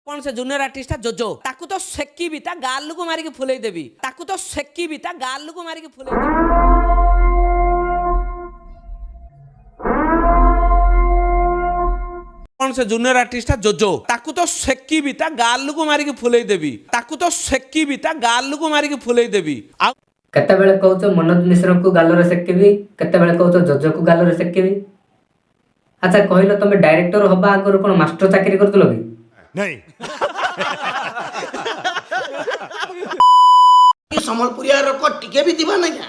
କ'ଣ ସେ ଜୁନିୟର ଆର୍ଟିଷ୍ଟଟା ଜୋଜୋ, ତାକୁ ତ ସେକିବି, ତା ଗାଲକୁ ମାରିକି ଫୁଲେଇ ଦେବି। ତାକୁ ତ ସେକିବି, ତା ଗାଲକୁ ମାରିକି ଫୁଲେଇ ଦେବି। କ'ଣ ସେ ଜୁନିୟର ଆର୍ଟିଷ୍ଟଟା ଜୋଜୋ, ତାକୁ ତ ସେକିବି, ତା ଗାଲକୁ ମାରିକି ଫୁଲେଇ ଦେବି। ତାକୁ ତ ସେକିବି, ତା ଗାଲକୁ ମାରିକି ଫୁଲେଇ ଦେବି ଆଉ। କେତେବେଳେ କହୁଛ ମନୋଜ ମିଶ୍ରକୁ ଗାଲରେ ସେକିବି, କେତେବେଳେ କହୁଛ ଜଜକୁ ଗାଲରେ ସେକିବି। ଆଚ୍ଛା କହିଲ, ତମେ ଡାଇରେକ୍ଟର ହବା ଆଗରୁ କ'ଣ ମାଷ୍ଟର ଚାକିରି କରୁଥିଲ କି? नहीं। ସମ୍ବଲପୁରିଆ ଲୋକ ଟିକେ ବି ଥିବା ନା କ୍ୟା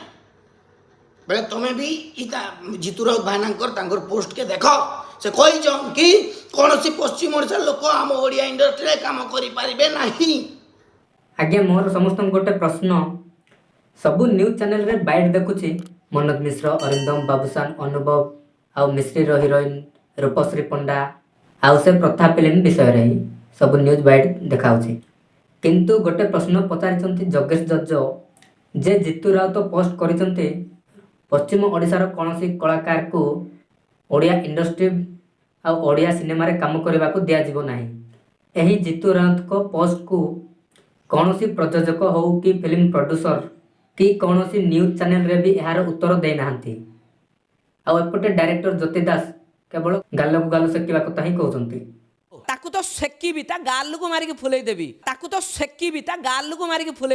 ବେଲେ ତମେ ବି ଇଟା ଜିତୁ ରାଉତ ଭାଇନାଙ୍କର ତାଙ୍କର ପୋଷ୍ଟକେ ଦେଖ। ସେ କହିଛନ୍ କି କୌଣସି ପଶ୍ଚିମ ଓଡ଼ିଶାର ଲୋକ ଆମ ଓଡ଼ିଆ ଇଣ୍ଡଷ୍ଟ୍ରିରେ କାମ କରିପାରିବେ ନାହିଁ। ଆଜ୍ଞା, ମୋର ସମସ୍ତଙ୍କୁ ଗୋଟେ ପ୍ରଶ୍ନ। ସବୁ ନ୍ୟୁଜ୍ ଚ୍ୟାନେଲରେ ବାଇଟ୍ ଦେଖୁଛି, ମନୋଜ ମିଶ୍ର, ଅରିନ୍ଦମ, ବାବୁସାନ, ଅନୁଭବ ଆଉ ମିଶ୍ରିର ହିରୋଇନ୍ ରୂପଶ୍ରୀ ପଣ୍ଡା ଆଉ ସେ ପ୍ରଥା ଫିଲ୍ମ ବିଷୟରେ ହିଁ ସବୁ ନ୍ୟୁଜ୍ ବାଇଟ୍ ଦେଖାଉଛି। କିନ୍ତୁ ଗୋଟେ ପ୍ରଶ୍ନ ପଚାରିଛନ୍ତି ଯୋଗେଶ ଜଜ ଯେ ଜିତୁ ରାଉତ ପୋଷ୍ଟ କରିଛନ୍ତି, ପଶ୍ଚିମ ଓଡ଼ିଶାର କୌଣସି କଳାକାରକୁ ଓଡ଼ିଆ ଇଣ୍ଡଷ୍ଟ୍ରି ଆଉ ଓଡ଼ିଆ ସିନେମାରେ କାମ କରିବାକୁ ଦିଆଯିବ ନାହିଁ। ଏହି ଜିତୁ ରାଉତଙ୍କ ପୋଷ୍ଟକୁ କୌଣସି ପ୍ରଯୋଜକ ହେଉ କି ଫିଲ୍ମ ପ୍ରଡ୍ୟୁସର କି କୌଣସି ନ୍ୟୁଜ୍ ଚ୍ୟାନେଲରେ ବି ଏହାର ଉତ୍ତର ଦେଇନାହାନ୍ତି। ଆଉ ଏପଟେ ଡାଇରେକ୍ଟର ଜ୍ୟୋତି ଦାସ କେବଳ ଗାଲକୁ ଗାଲ ସେକିବା କଥା ହିଁ କହୁଛନ୍ତି। ତାକୁ ତ ସେକିବି, ତା ଗାଲକୁ ମାରିକି ଫୁଲେଇ ଦେବି। ତାକୁ ତ ସେକିବି, ତା ଗାଲକୁ ମାରିକି ଫୁଲେଇ